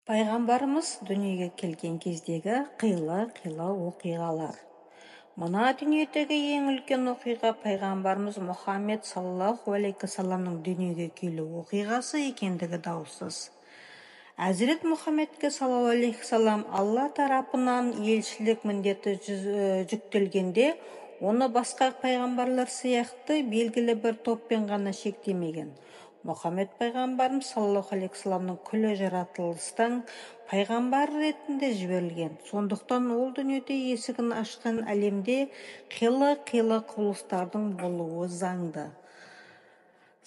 Пайғамбарымыз дүниеге келген кездегі қилы-қилы оқиғалар. Мына дүниедегі ең үлкен оқиға пайғамбарымыз Мұхаммед саллаллаху алейхи уассаламның дүниеге келу оқиғасы екендігі даусыз. Әзірет Мұхаммедке саллаллаху алейхи уассалам Алла тарапынан елшілік міндеті жүктелгенде, оны басқа пайғамбарлар сияқты белгілі бір топпен ғана шектемеген. Мұхаммед пайғамбарымыз саллаллаху алейхи уассаламның күллі жаратылыстың пайғамбары ретінде жіберілген. Сондықтан ол дүниеде есігін ашқан әлемде қилы-қилы құбылыстардың болуы заңды.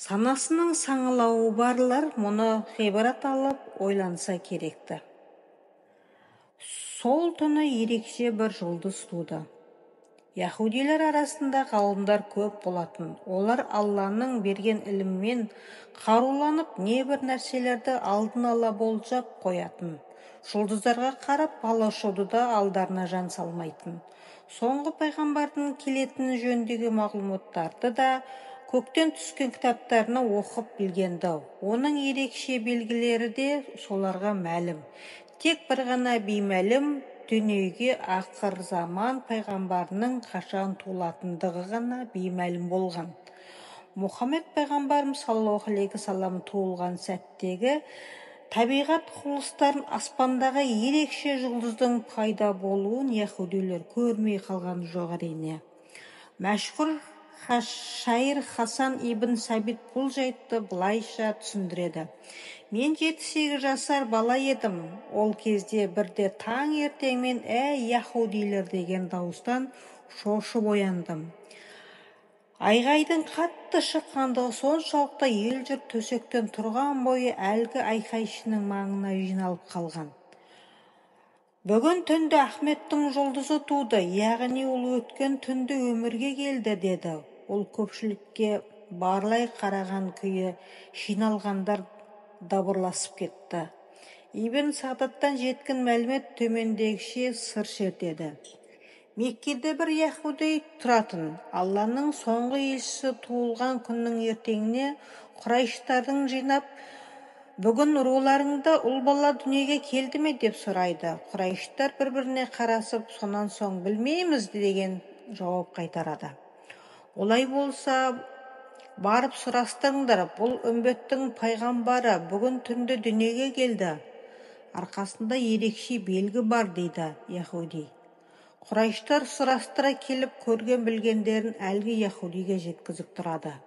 Санасының саңылауы барлар мұны ғибрат алып ойланса керекті. Сол түні ерекше бір жұлдыз туды. Яһудилер арасында ғалымдар көп болатын. Олар Алланың берген ілімімен қаруланып, небір нәрселерді алдын ала болжап қоятын. Жұлдыздарға қарап бал ашуды да алдарына жан салмайтын. Соңғы пайғамбардың келетіні жөніндегі мағлұматтарды да көктен түскен кітаптарына оқып білгенді. Оның ерекше белгілері де соларға мәлім. Тек бір ғана беймәлім дүниеге ақыр заман пайғамбарының қашан туылатындығы ғана беймәлім болған. Мұхаммед пайғамбарымыз саллаллаху алейхи уассалам туылған сәттегі табиғат құбылыстарын, аспандағы ерекше жұлдыздың пайда болуын яһудилер көрмей қалған жоқ, әрине. Мәшһүр шайыр Хасан ибн Сабит бұл жайтты былайша түсіндіреді. Мен 7-8 жасар бала едім. Ол кезде бірде таң ертеңмен «Әй, яһудилер!» деген дауыстан шошып ояндым. Айғайдың қатты шыққандығы соншалықты, ел-жұрт төсектен тұрған бойы әлгі айқайшының маңына жиналып қалған. «Бүгін түнде Ахметтің жұлдызы туды, яғни ол өткен түнде өмірге келді», – деді. Ол көпшілікке барлай қараған күйі. Жиналғандар дабырласып кетті. Ибн Сағдаттан жеткен мәлімет төмендегіше сыр шертеді. Меккеде бір яһуди тұратын. Алланың соңғы елшісі туылған күннің ертеңіне құрайыштардың жинап, «Бүгін руларыңда ұл бала дүниеге келді ме?» деп сұрайды. Құрайыштар бір-біріне қарасып, сонан соң «Білмейміз» деген жауап қайтарады. «Олай болса, барып сұрастырыңдар, бұл үмбеттің пайғамбары бүгін түнде дүниеге келді. Арқасында ерекше белгі бар», – дейді яһуди. Құрайыштар сұрастыра келіп, көрген білгендерін әлгі яһудиге жеткізіп тұрады.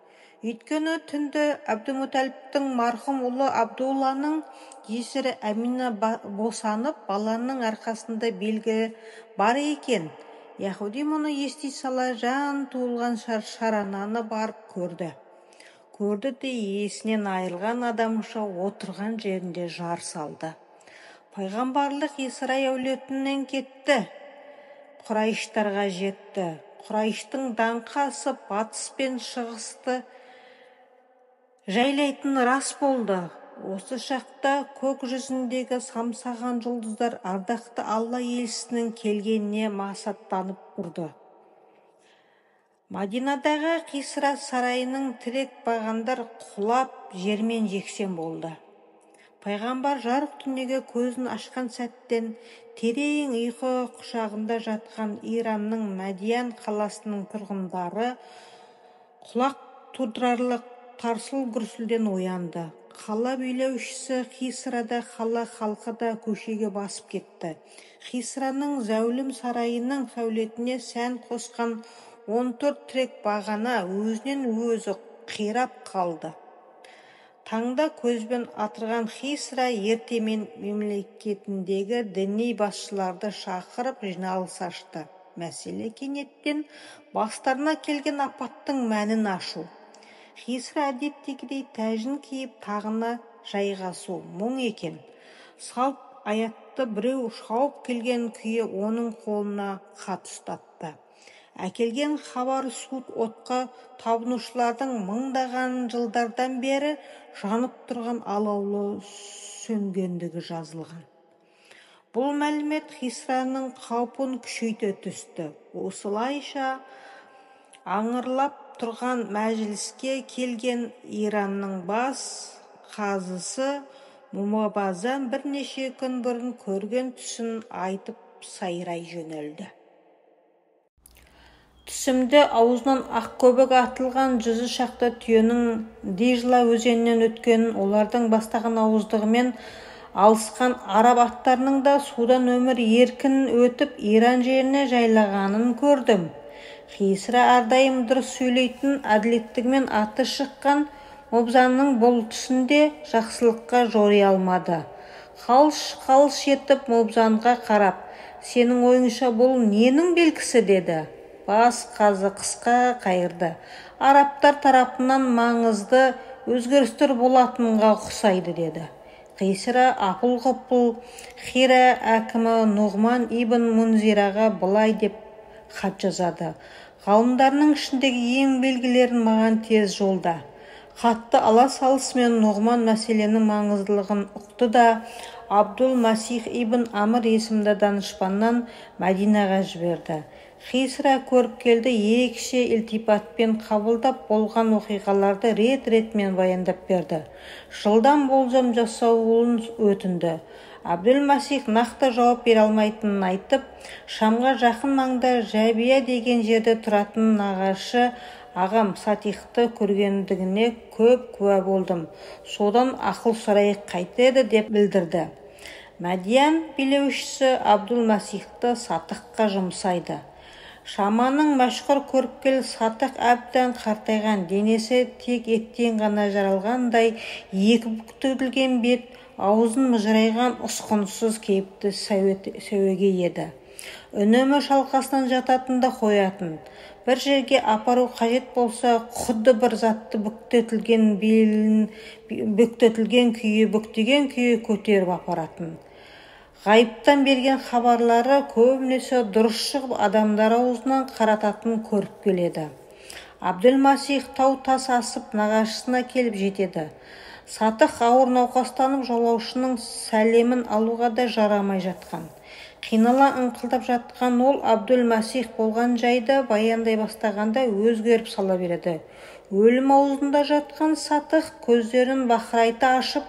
Өйткені түнде Әбдімүтәліптің марқұм ұлы Абдулланың жесірі Әмина босанып, баланың арқасында белгі бар екен. Яһуди мұны ести сала жан туылған шарананы барып көрді. Көрді де, есінен айырылған адамша отырған жерінде жар салды. Пайғамбарлық Исрай әулетінен кетті. Құрайыштарға жетті. Құрайыштың даңқы асып, батыс пен шығысты жайлайтын рас болды. Осы шақта көк жүзіндегі самсаған жұлдыздар ардақты Алла елшісінің келгеніне масаттанып тұрды. Мадинадағы Қисра сарайының тірек бағандар құлап, жермен жексен болды. Пайғамбар жарық дүниеге көзін ашқан сәттен терең ұйқы құшағында жатқан Иранның Мәдиян қаласының тұрғындары құлақ тудырарлық тарсыл-гүрсілден оянды. Қала билеушісі Қисра да, қала халқы да көшеге басып кетті. Қисраның зәулім сарайының сәулетіне сән қосқан 14 тірек бағана өзінен өзі қирап қалды. Таңда көзбен атырған Хисра ертемен мемлекетіндегі діни басшыларды шақырып, жиналыс ашты. Мәселе кенеттен бастарына келген апаттың мәнін ашу. Хисра әдеттегідей тәжін киіп, тағына жайғасу мұң екен. Салт аятты біреу шауып келген күйі оның қолына хат ұстатты. Әкелген хабар суыт отқа табынушылардың мыңдаған жылдардан бері жанып тұрған алаулы сөнгендігі жазылған. Бұл мәлімет Хисраның қаупін күшейте түсті. Осылайша аңырлап тұрған мәжіліске келген Иранның бас қазысы Мубазан бірнеше күн бұрын көрген түсін айтып сайрай жөнелді. Түсімде аузынан ақ көбік атылған жүзі шақты түйенің Дижла өзенінен өткенін, олардың бастаған ауыздығымен алысқан араб аттарының да судан өмір еркін өтіп, Иран жеріне жайлағанын көрдім. Хисра әрдайым дұрыс сөйлейтін, әділеттігімен аты шыққан Мубзанның бұл түсінде жақсылыққа жори алмады. Қалш-қалш етіп Мубзанға қарап, «Сенің ойыңша бұл ненің белгісі?» деді. Бас қазы қысқа қайырды. Арабтар тарапынан маңызды өзгерістер болатынға ұқсайды, деді. Қисра апыл-ғұпыл Хира әкімі Нұғман ибн Мунзираға былай деп хат жазады. Ғалымдарының ішіндегі ең белгілерін маған тез жолда. Хатты ала салысымен Нұғман мәселенің маңыздылығын ұқты да, Абдул Масих ибн Амр есімді данышпаннан Мәдинаға жіберді. Хисра көріпкелді ерекше ілтипатпен қабылдап, болған оқиғаларды рет-ретімен баяндап берді. Жылдам болжам жасауын өтінді. Абдул Масих нақты жауап бере алмайтынын айтып, Шамға жақын маңда Жәбия деген жерде тұратын нағашы ағам Сатихты көргендігіне көп куә болдым. Содан ақыл сұрайық қайтеді деп білдірді. Мәдиян билеушісі Абдул Масихты Сатыққа жұмсайды. Шаманың мәшһүр көріпкел Сатық әбден қартайған, денесі тек еттен ғана жаралғандай, екі бүктелген бет, аузын мыжырайған ұсқынсыз кейіпті сәуегей еді. Үнемі шалқасынан жататын да қоятын. Бір жерге апару қажет болса, құдды бір затты бүктетілген белін, бүктетілген күйі, бүктеген күйі көтеріп апаратын. Ғайыптан берген хабарлары көбінесе дұрыс шығып, адамдар аузынан қарататын көріп келеді. Абдул Масих тау тас асып нағашысына келіп жетеді. Сатық ауыр науқастанып, жолаушының сәлемін алуға да жарамай жатқан. Қинала ыңқылдап жатқан ол Абдул Масих болған жайды баяндай бастағанда өзгеріп сала береді. Өлім аузында жатқан Сатық көздерін бақырайта ашып,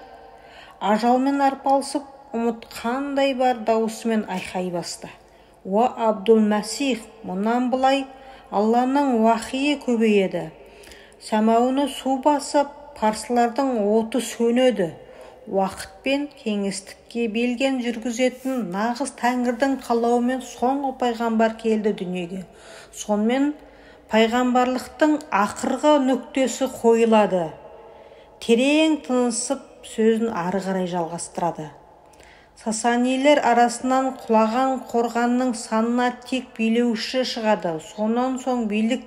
ажалмен арпалысып, ұмытқандай бар дауысымен айқай басты. Уа Абдул Масих, мұнан былай Алланың уахиі көбейеді. Сәмауыны су басып, парсылардың оты сөнеді. Уақыт пен кеңістікке белген жүргізетін нағыз тәңірдің қалауымен соңғы пайғамбар келді дүниеге. Сонымен пайғамбарлықтың ақырғы нүктесі қойылады. Терең тынысып сөзін ары қарай жалғастырады. Сасанилер арасынан құлаған қорғанның санына тек билеуші шығады. Сонан соң билік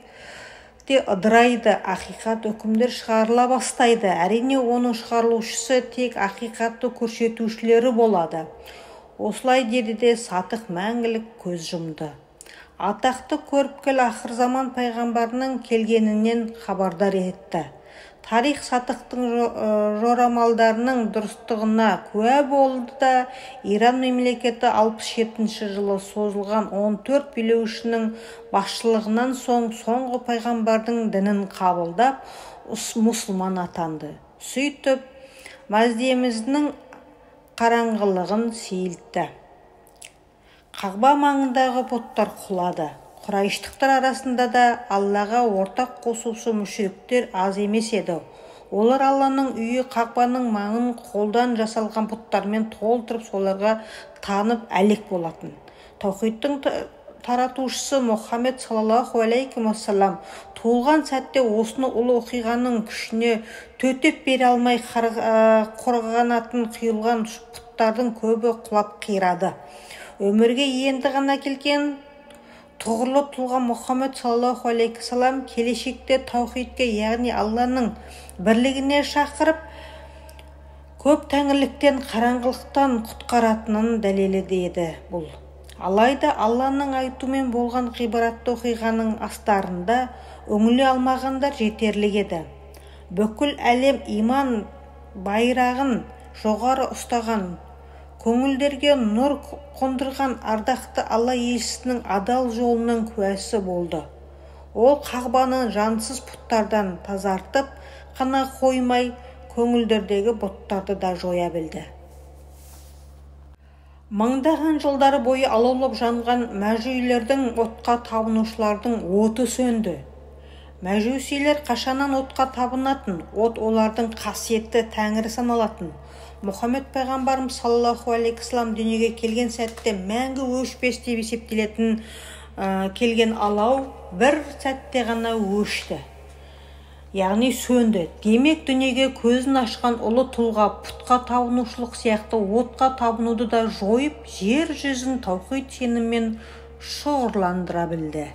те ыдырайды, ақиқат үкімдер шығарыла бастайды. Әрине, оның шығарылушысы тек ақиқатты көрсетушілері болады. Осылай деді де Сатық мәңгілік көз жұмды. Атақты көріпкел ақырзаман пайғамбарының келгенінен хабардар етті. Тарих Сатықтың жорамалдарының дұрыстығына куә болды да, Иран мемлекеті 67 жылы созылған 14 билеушінің басшылығынан соң соңғы пайғамбардың дінін қабылдап, мұсылман атанды. Сөйтіп, Маздеміздің қараңғылығын сейілтті. Қағба маңындағы бұттар құлады. Құрайыштықтар арасында да Аллаға ортақ қосушы мүшриктер аз емес еді. Олар Алланың үйі Қағбаның маңын қолдан жасалған бұттармен толтырып, соларға танып әлек болатын. Таухидтың таратушысы Мұхаммед саллаллаху алейхи уассалам туылған сәтте осыны ұлы оқиғаның күшіне төтеп бере алмай қорғанатын құйылған бұттардың көбі құлап қирады. Өмірге енді ғана келген тұғырлы тұлға Мұхаммед саллаллаху алейхи уассалам келешекте таухидке, яғни Алланың бірлігіне шақырып, көп тәңірліктен, қараңғылықтан құтқаратынын дәлелдеді еді бұл. Алайда Алланың айтуымен болған ғибратты оқиғаның астарында үңіле алмағандар жетерлік еді. Бүкіл әлем иман байрағын жоғары ұстаған, көңілдерге нұр қондырған ардақты Алла елшісінің адал жолының куәсі болды. Ол Қағбаны жансыз бұттардан тазартып қана қоймай, Көңілдердегі бұттарды да жоя білді. Мыңдаған жылдар бойы алаулап жанған мәжүйлердің, отқа табынушылардың оты сөнді. Мәжусилер қашаннан отқа табынатын, от олардың қасиетті тәңірі саналатын. Мұхаммед пайғамбарымыз саллаллаху алейхи вассалам дүниеге келген сәтте мәңгі өшпес деп есептелетін келген алау бір сәтте ғана өшті, яғни сөнді. Демек, дүниеге көзін ашқан ұлы тұлға пұтқа табынушылық сияқты отқа табынуды да жойып, жер жүзін таухид сеніммен шоғырландыра білді.